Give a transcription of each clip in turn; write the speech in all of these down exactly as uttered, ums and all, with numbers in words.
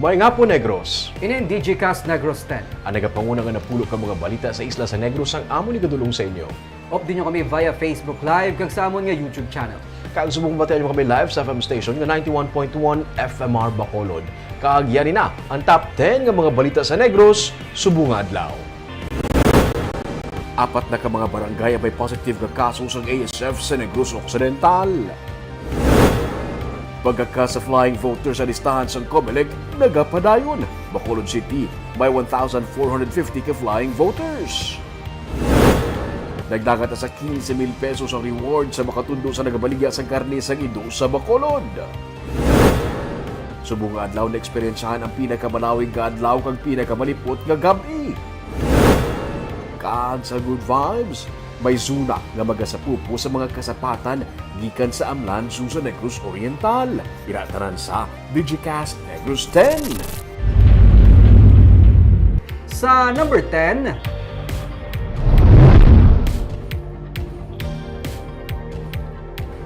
Maayong hapon, Negros. Ini ang Digicast Negros ten. Ang nagapanguna nga napulo ka mga balita sa isla sa Negros ang amon igadulong sa inyo. Updi nyo kami via Facebook Live kag sa amon nga YouTube channel. Kag subong mabatian nyo kami live sa F M station nga ninety-one point one F M R Bacolod. Kag yari na ang top ten nga mga balita sa Negros subong nga adlaw. Apat na ka mga barangay ang may positive nga kaso sang A S F sa Negros Occidental. Pagkaka sa flying voters sa listahan sang Comelec nagapadayon. Bacolod City, may one thousand four hundred fifty ka flying voters. Nagdagat na sa quince mil pesos ang reward sa makatundo sa nagabaligya sang karne sang ido sa Bacolod. Subong nga adlaw, naeksperyensyahan ang pinakamalawig nga adlaw kag pinakamalipot nga gab-i. Kag sa good vibes, may zona nga magasapupo sa mga kasapatan gikan sa Amlan Zoo sa Negros Oriental. Ira tanan sa Digicast Negros ten. Sa number ten,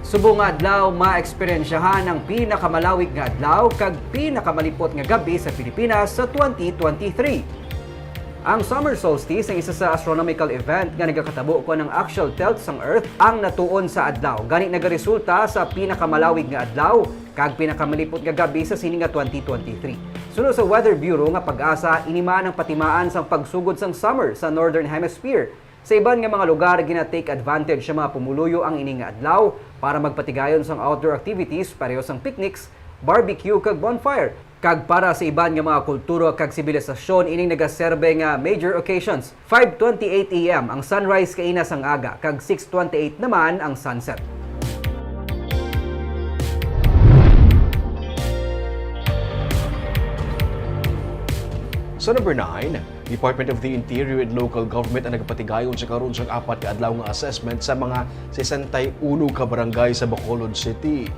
subong nga adlaw, maeksperiensyahan ang pinakamalawig nga adlaw kag pinakamalipot nga gab-i sa Pilipinas sa twenty twenty-three. Ang summer solstice ang isa sa astronomical event nga nagakatabo kon ang axial tilt sang Earth ang natuon sa adlaw. Gani nagaresulta sa pinakamalawig nga adlaw kag pinakamalipot nga gab-i sa sini nga twenty twenty-three. Suno sa Weather Bureau nga PAGASA, ini man ang patimaan sang pagsugod sang summer sa Northern Hemisphere. Sa iban nga mga lugar, gina-take advantage sa mga pumuluyo ang ini nga adlaw para magpatigayon sang outdoor activities, pareho sang picnics, barbecue, kag bonfire. Kag para sa iban nga mga kultura kag sibilisasyon, ining nagaserbe nga major occasions. Five twenty-eight A M ang sunrise kaina sang aga, kag six twenty-eight naman ang sunset. Sa number nine, Department of the Interior and Local Government ang nagapatigayon sa karon sang apat ka adlaw nga assessment sa mga sesenta y uno ka barangay sa Bacolod City.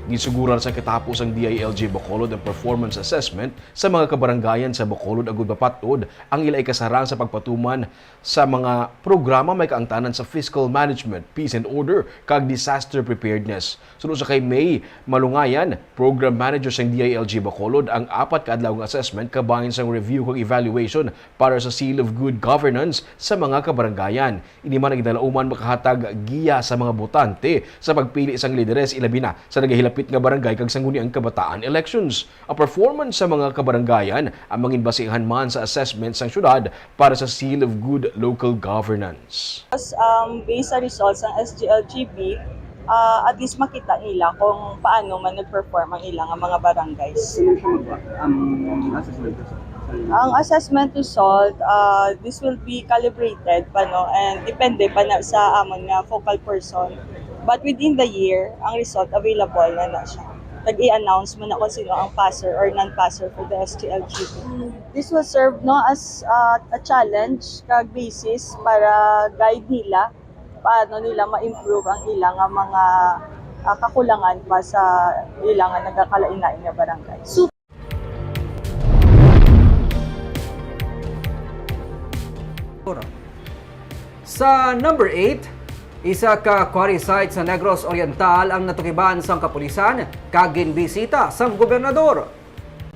Ginsuguran sa katapos ang D I L G Bacolod ang performance assessment sa mga kabarangayan sa Bacolod agud mapat-od ang ila ikasarang sa pagpatuman sa mga programa may kaangtanan sa fiscal management, peace and order, kag disaster preparedness. Suno sa kay May Malungayan, Program Manager sang D I L G Bacolod, ang apat ka adlaw nga assessment kabahin sang review kag evaluation para sa Seal of Good Governance sa mga kabarangayan. Ini man ang ginalauman makahatag giya sa mga botante sa pagpili sang lideres, ilabi na sa nagahilapit nga barangay kag sangguniang kabataan elections. Ang performance sa mga kabarangayan ang mangin basihan man sa assessment sang syudad para sa Seal of Good Local Governance. As, um, based sa results ng S G L G B, ah, at least makita nila kung paano man nag-perform ang ilang mga barangays. Sino siya magba-, ang assessment result? Ang assessment result, ah, this will be calibrated pa, no, and depende pa na sa amon nga focal person. But within the year, ang result available na na siya. Nag-i-announce mo na kung sino ang passer or non-passer for the S G L G B. This will serve, no, as, ah, a challenge kag basis para guide nila paano nila ma-improve ang ilang nga mga, ah, kakulangan pa sa ilang nga nagakalain-lain nga barangay. So, sa number eight, isa ka quarry site sa Negros Oriental ang natukiban sang kapulisan kag ginbisita sang gobernador.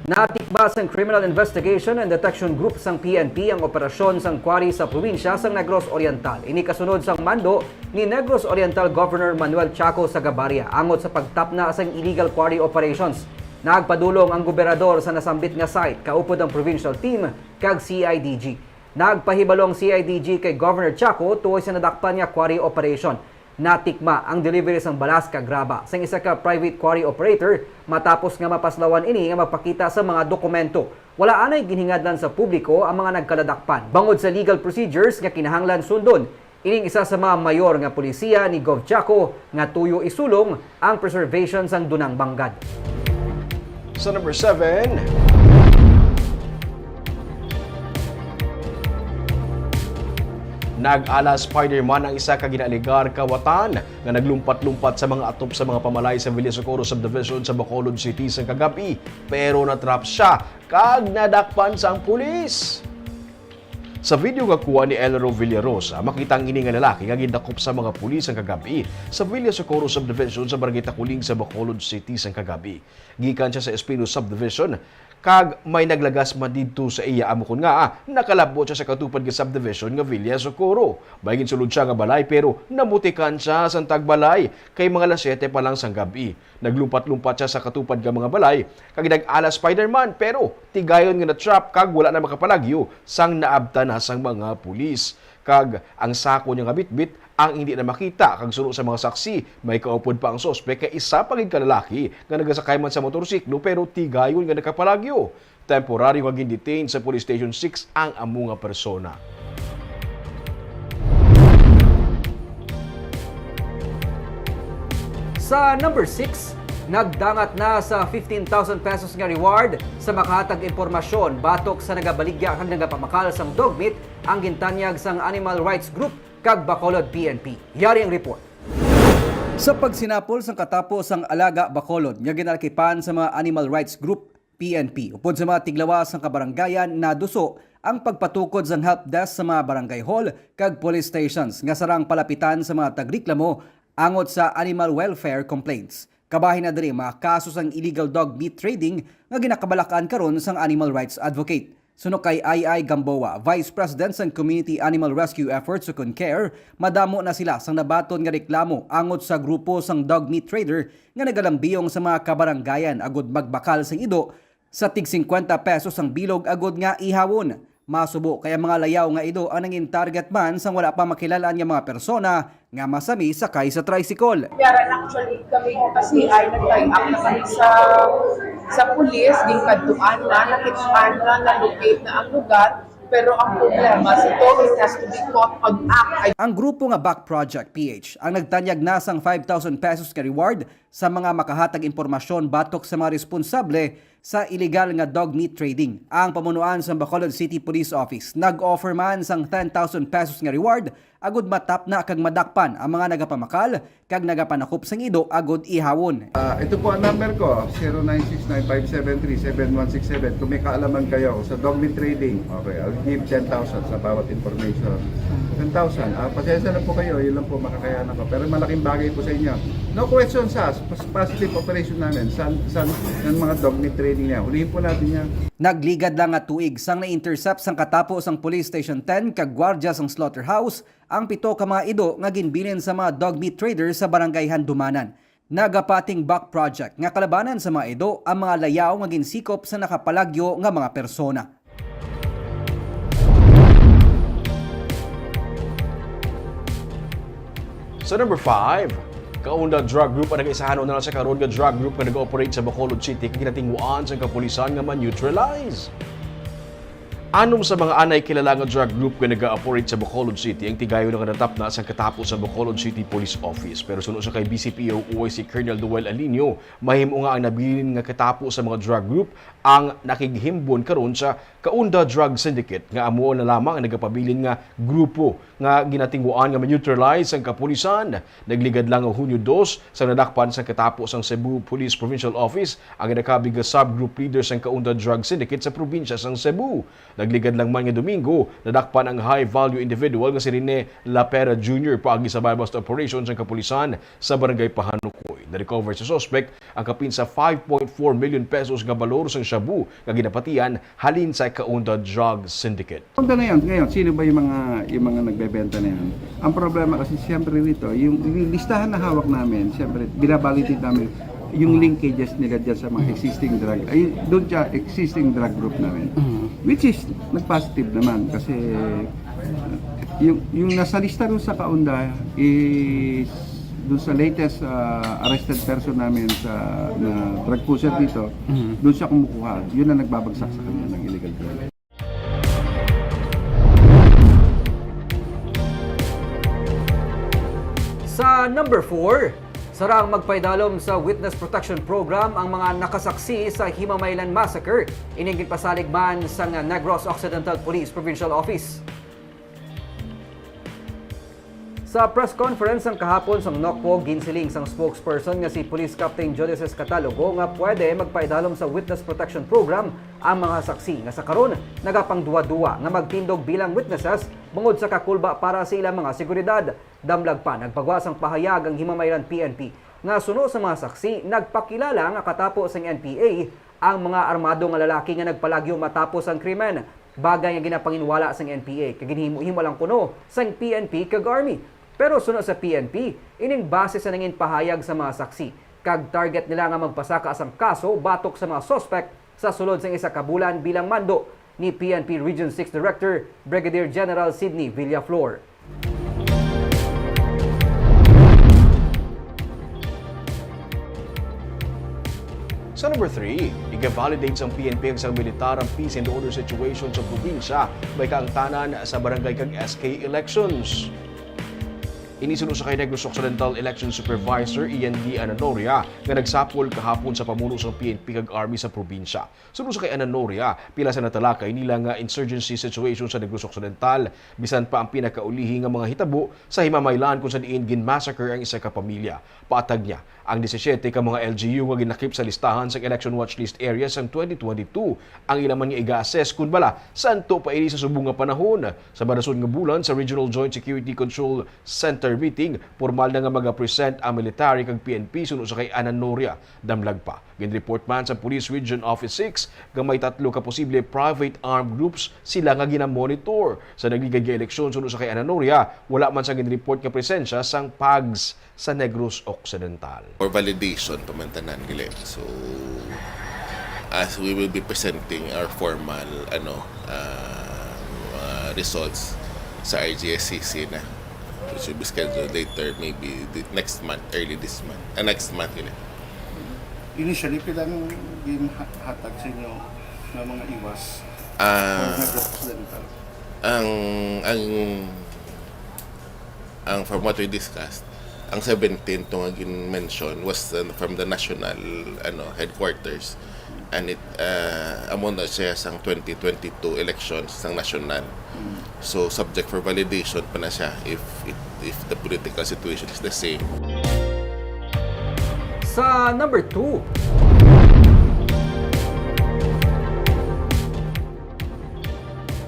Natikba sang Criminal Investigation and Detection Group sang P N P ang operasyon sang quarry sa probinsya sang Negros Oriental. Ini kasunod sang mando ni Negros Oriental Governor Manuel Chaco Sagabaria angot sa pagtapna sang illegal quarry operations. Nagpadulong ang gobernador sa nasambit nga site, kaupod ang provincial team kag C I D G. Nagpahibalo ang C I D G kay Governor Chaco tungod sa nadakpan nga quarry operation. Natikma ang delivery sang balas kag graba sang isa ka private quarry operator matapos nga mapaslawan ini nga magpakita sa mga dokumento. Wala anay ginhingadlan sa publiko ang mga nagkaladakpan bangod sa legal procedures nga kinahanglan sundon. Ining isa sa mga mayor nga polisiya ni Gov Chaco nga tuyo isulong ang preservation sang dunang banggad. Sa number seven, nag-ala Spider-Man ang isa ka ginaalegar kawatan nga naglumpat-lumpat sa mga atop sa mga pamalay sa Villa Socorro Subdivision sa Bacolod City sang kagab-i, pero na-trap siya kag nadakpan sang pulis. Sa video nga kuha ni Elro Villarosa, makita ang ini nga lalaki nga gindakop sa mga pulis ang kagab-i sa Villa Socorro Subdivision sa Barangay Taculing sa Bacolod City sang kagab-i. Gikan siya sa Espino Subdivision, Kag may naglagas man didto sa iya amo kon ngaa nakalabot siya sa katupad nga subdivision nga Villa Socorro. May ginsulod siya nga balay, pero namutikan siya sang tagbalay kay mga alas siyete pa lang sang gab-i. Naglumpat-lumpat siya sa katupad nga mga balay kag nag-ala Spider-Man, pero tigayon nga na-trap kag wala na makapalagyo sang naabtan na sang mga pulis. Kag ang sako niya nga bitbit ang hindi na makita, kag suno sa mga saksi, may kaupod pa ang suspek nga isa pa gid ka lalaki nga nagasakay man sa motorsiklo pero tigayon nga nakapalagyo. Temporaryo nga gin-detain sa Police Station six ang amo nga persona. Sa number six, nagdangat na sa fifteen thousand pesos nga reward sa makahatag impormasyon batok sa nagabaligya kag nagapamakal sang dog meat ang gintanyag sang Animal Rights Group kag Bacolod P N P. Yari ang report. Sa pagsinapol sang katapo sang Alaga Bacolod nga ginalkipan sa mga Animal Rights Group, P N P, upod sa mga tiglawas sang kabarangayan, naduso ang pagpatukod sang help desk sa mga barangay hall kag police stations nga sarang palapitan sa mga tagreklamo angot sa animal welfare complaints. Kabahin na diri mga kaso sang illegal dog meat trading nga ginakabalakan karon sang animal rights advocate. Suno kay I I Gamboa, Vice President sang Community Animal Rescue Efforts ukon CARE, madamo na sila sang nabaton nga reklamo angot sa grupo sang dog meat trader nga nagalambiyong sa mga kabarangayan agud magbakal sang ido sa tig singkwenta pesos ang bilog agud nga ihawon. Masubo kay ang mga layaw nga ido ang nangin target man sang wala pa makilal-an nga mga persona nga masami sakay sa tricycle. Pero actually, kami kasi ay nag-tie up na kami sa, sa pulis, ginkadtuan na, nakit-an na, na-locate na ang lugar. Pero ang problema, si Torres has to be caught on act. Ang grupo nga Back Project P H ang nagtanyag na sang five thousand pesos nga reward sa mga makahatag impormasyon batok sa mga responsable sa illegal nga dog meat trading. Ang pamunuan sa Bacolod City Police Office nag-offer man sang ten thousand pesos nga reward agud matapna kag madakpan ang mga nagapamakal kag nagapanakop sang ido agud ihawon. Ah, ito po ang number ko, zero nine six nine five seven three seven one six seven. Kung may kaalaman kayo sa dog meat trading, okay, I'll give ten thousand sa bawat information. Ten thousand. Ah, pasensya na po kayo, yun lang po makakayanan ko. Pero malaking bagay po sa inyo. No questions asked, pas-, positive operation namin. San, san, yung mga dog meat trading niya. Hulihin po natin yan. Nagligad lang nga tuig sang na-intercept sang katapo sang Police Station ten kag gwardya sang slaughterhouse ang pito ka mga ido nga ginbilin sa mga dog meat traders sa Barangay Handumanan. Nagapating Back Project nga kalabanan sa mga ido ang mga layaw nga ginsikop sa nakapalagyo nga mga persona. Sa number five, Kaunda Drug Group ang nag-isahan una sa karon nga drug group nga nag-operate sa Bacolod City kag ginatingwaan sa kapulisan nga ma-neutralize. Anom sa mga anay kilala nga drug group nga naga-operate sa Bacolod City ang tigayon nga natapna sang katapo sa Bacolod City Police Office. Pero suno sa kay B C P O O I C Colonel Duel Alinio, mahimo nga ang nabilin nga katapo sa mga drug group ang nakighimbon karon sa Kaunda Drug Syndicate nga amo na lamang ang nagapabilin nga grupo nga ginatingwaan nga ma-neutralize sang kapulisan. Nagligad lang nga Hunyo dos, sang nadakpan sang katapo sang Cebu Police Provincial Office ang ginakabig nga subgroup leader sang Kaunda Drug Syndicate sa probinsya sang Cebu. Nagligad lang man nga Domingo, nadakpan ang high-value individual nga si Rene Lapera Junior paagi sa buy-bust operation sang kapulisan sa Barangay Pahanukoy. Na-recover sa suspek ang kapin sa five point four million pesos nga balor sang shabu nga ginapatian halin sa Kaunda Drug Syndicate. Punta na yan. Ngayon, sino ba yung mga, yung mga nagbebenta na yan? Ang problema kasi, siyempre, rito, yung, yung listahan na hawak namin, siyempre, binabalidate namin yung linkages nila dyan sa mga existing drug, ay, doon sa existing drug group namin. Mm. Which is, nag-positive naman kasi yung, yung nasa lista doon sa Kaunda is doon sa latest, ah, arrested person namin sa, na drug pusher dito, Mm. doon siya kumukuha. Yun ang nagbabagsak sa kanya ng illegal drug. Sa number four, sarang magpaidalom sa Witness Protection Program ang mga nakasaksi sa Himamaylan Massacre. Ining ginpasalig man sang Negros Occidental Police Provincial Office. Sa press conference sang kahapon sang NOCPO, ginsiling sang spokesperson nga si Police Captain Ulysses Catalogo nga pwede magpaidalom sa Witness Protection Program ang mga saksi nga sa karon nagapangduwa-duwa nga magtindog bilang witnesses bangod sa kakulba para sa ilang mga seguridad. Damlag pa, nagpagwa sang pahayag ang Himamaylan P N P nga suno sa mga saksi, nagpakilala nga katapo sang N P A ang mga armado nga lalaki nga nagpalagyo matapos ang krimen, bagay nga ginapanginwala sang N P A kag ginhimo-himo lang kuno sang P N P kag Army. Pero suno sa P N P, ining base sa nangin pahayag sa mga saksi, kag target nila nga magpasaka sang kaso batok sa mga suspek sa sulod sang isa ka bulan bilang mando ni P N P Region six Director Brigadier General Sidney Villaflor. Sa number three, iga-validate sang P N P kag sang militar ang peace and order situation sa probinsya may kaangtanan sa barangay kag S K elections. Ini suno sa kay Negros Occidental Election Supervisor Ian D. Ananoria nga nagsapol kahapon sa pamuno sang P N P kag Army sa probinsya. Suno sa kay Ananoria, pila sa natalakay nila nga insurgency situation sa Negros Occidental, bisan pa ang pinakaulihi nga mga hitabo sa Himamaylan kung sa diin ginmassacre ang isa ka pamilya. Paatag niya, ang disisiete ka mga L G U nga ginlakip sa listahan sa election watch list area sang twenty twenty-two ang ila man nga iga-assess kun bala santo pa ini sa subong nga panahon. Sa madason nga bulan sa Regional Joint Security Control Center meeting, pormal na nga magapresent ang military kag P N P suno sa kay Ananoria. Damlag pa, ginreport man sa Police Region Office six nga may tatlo ka posible private armed groups sila nga ginamonitor. Sa nagligad nga eleksyon suno sa kay Ananoria, wala man sa ginreport nga presensya sang PAGS sa Negros Occidental. For validation pa man tanan, gali. So, as we will be presenting our formal, ano, uh, uh, results sa R G S C C na, which will be scheduled later, maybe the next month, early this month. Ah, next month, gali. Initially, pila ang ginhatag sa inyo nga mga iwas Ah, sa Negros Occidental? Ang, ang, ang from what we discussed, ang seventeen to nga gin-mention was uh, from the national, ano, headquarters, and it, uh, amo na siya sang twenty twenty-two elections sang national. So, subject for validation pa na siya if it, if the political situation is the same. Sa number two,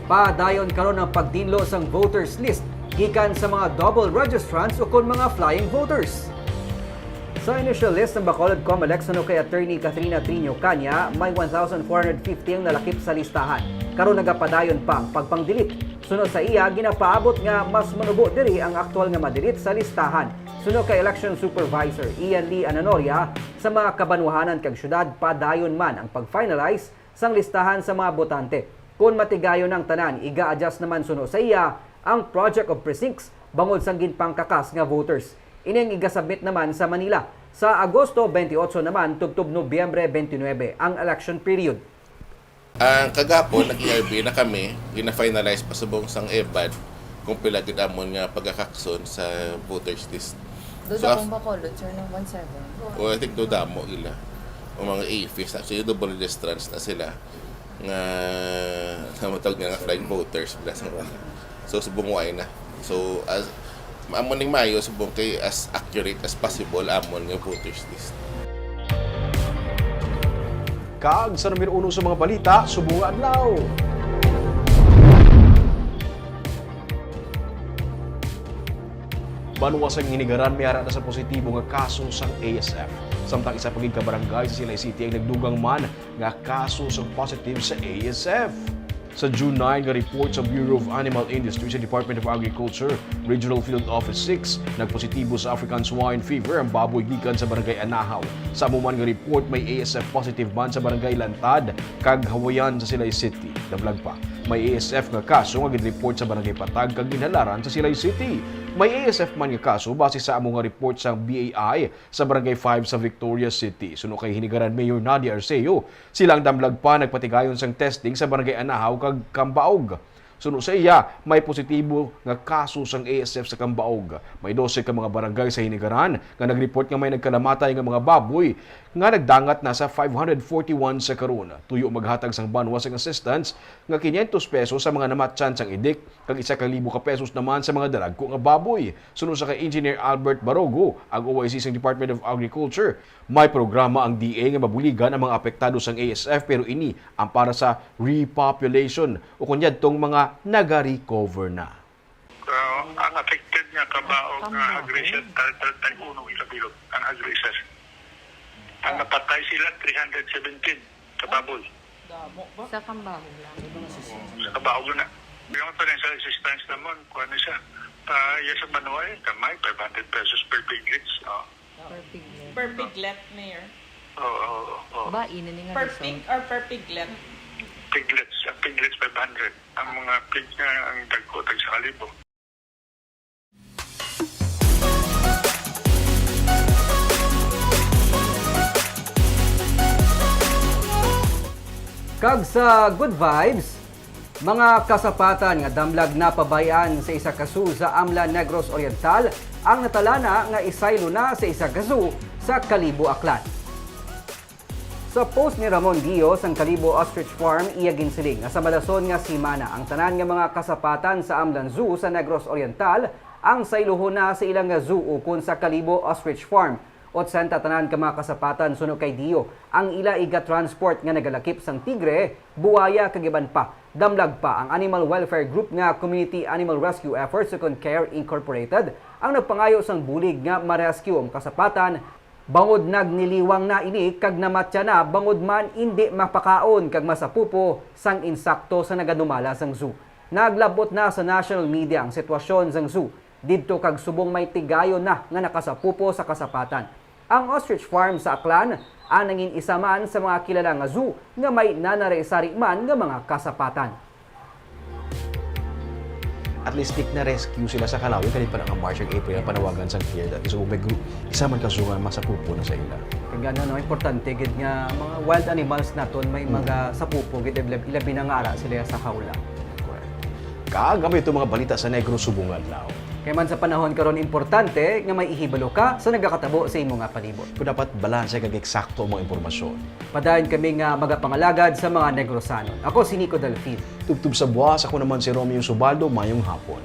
padayon karon ang pagtinlo sang voters list gikan sa mga double registrants ukon mga flying voters. Sa initial list sang Bacolod Comelec suno kay Attorney Katrina Triño Caña, may one thousand four hundred fifty ang nalakip sa listahan. Karon nagapadayon pa ang pagpang-delete. Suno sa iya, ginapaabot nga mas manubo diri ang aktual nga ma-delete sa listahan. Suno kay Election Supervisor Ian Lee Ananoria, sa mga kabanwahanan kag syudad padayon man ang pag-finalize sang listahan sa mga botante. Kon matigayon ang tanan, iga-adjust naman suno sa iya ang Project of Precincts bangod sang ginpangkakas nga voters. Ini ang igasubmit naman sa Manila. Sa Agosto twenty-eight naman tubtob Nobyembre twenty-nine ang election period. Ang kagapon, nag-E R B na kami, gina-finalize pa subong sang EBAD kung pila gid amon nga pagakakson sa voters list. Doon So, akong af- Bacolod, sir, ng one seven. Oh, I think do damo ila. Ang mga A F Is, actually, double registrants na sila nga namatawag nga flying voters, bla sa mga. So, subong way na. So, as, amo ning maayo, subong kay as accurate as possible amon nga voters list. Kag sa numero uno sa mga balita, subong nga adlaw. Banwa sang Hinigaran may ara na sa positibo nga kaso sang A S F. Samtang isa pa gid ka barangay sa Silay City ang nagdugang man nga kaso sang positive sa A S F. Sa June nine nga report sa Bureau of Animal Industry sa Department of Agriculture, Regional Field Office six, nagpositibo sa African Swine Fever ang baboy gikan sa Barangay Anahaw. Sa amo man nga report, may A S F positive man sa Barangay Lantad kag Hawayan sa Silay City. Damlag pa, may A S F nga kaso nga ginreport sa Barangay Patag kag Ginhalaran sa Silay City. May A S F man nga kaso base sa amo nga report sa B A I sa Barangay five sa Victoria City. Suno kay Hinigaran Mayor Nadia Arceo, sila ang damlag pa nagpatigayon sang testing sa Barangay Anahaw kag Kambaog. Suno sa iya, may positibo nga kaso sang A S F sa Kambaog. May dose ka mga barangay sa Hinigaran nga nag-report nga may nagkalamatay nga mga baboy nga nagdangat na sa five hundred forty-one sa karon. Tuyo maghatag sang banwa sang assistance nga quinientos pesos sa mga namatyan sang idik, kag isa ka libo ka pesos naman sa mga dalagko nga baboy. Suno sa kay Engineer Albert Barogo, ang O I C sang Department of Agriculture, may programa ang D A nga mabuligan ang mga apektado sang A S F, pero ini ang para sa repopulation o kunyadtong mga naga-recover na. Uh, ang affected nga kabaog nga hog races, thirty-one ang kabilog ang hog races. Ang napatay sila, three hundred seventeen. Kababoy. Damo ba? Sa Cambao lang. Sa Kababoy na. Bilang pa rin sa assistance naman, kuha na siya. Ah, yes, sa Manuay, kamay, five hundred pesos per piglets. Oh. Per piglet. Per piglet, Mayor. Oo, oo, oo. Ba, ina ni nga Per result. pig or per piglet? Piglets, ang piglets five hundred. Ang mga pig nga ang dagko, tag sa kalibo. Kag sa good vibes, mga kasapatan nga damlag na pabay-an sa isa ka zoo sa Amlan, Negros Oriental, ang natalana nga isaylo na sa isa ka zoo sa Kalibo, Aklan. Sa post ni Ramon Dio sang Kalibo Ostrich Farm, iya ginsiling nga sa madason nga semana ang tanan nga mga kasapatan sa Amlan Zoo sa Negros Oriental ang sayluhon na sa ila nga zoo ukon sa Kalibo Ostrich Farm. Otsenta tanan ka mga kasapatan suno kay Dio ang ila iga-transport nga nagalakip sang tigre, buwaya kag iban pa. Damlag pa ang animal welfare group nga Community Animal Rescue Efforts ukon CARE Incorporated ang nagpangayo sang bulig nga ma-rescue ang kasapatan bangod nagniliwang na ini kag namatya na bangod man indi mapakaon kag masapupo sang insakto sa nagadumala sang zoo. Naglab-ot na sa national media ang sitwasyon sang zoo didto kag subong may tigayon na nga nakasapupo sa kasapatan. Ang ostrich farm sa Aklan ang nangin isa man sa mga kilala nga zoo nga may nanari-sari man nga mga kasapatan. At least, Nick, na-rescue sila sa Calauoy, kani pa nga March ug April ang panawagan sang CARE. Dati sa may group, isa man ka zoo nga masapupo na sa ila. Kag ano, no, importante gid nga mga wild animals naton may mga sapupo gid, ilabi na nga ara sila sa hawla. Correct. Kag amo ito mga balita sa Negros subong adlaw. Kay man sa panahon karon, importante nga may ihibalo ka sa nagakatabo sa imo nga palibot. Kung dapat balanse kag eksakto ang mga impormasyon. Padayon kami nga magapangalagad sa mga Negrosanon. Ako si Nico Delfin. Tubtob sa buwas, ako naman si Romeo Subaldo. Mayong hapon.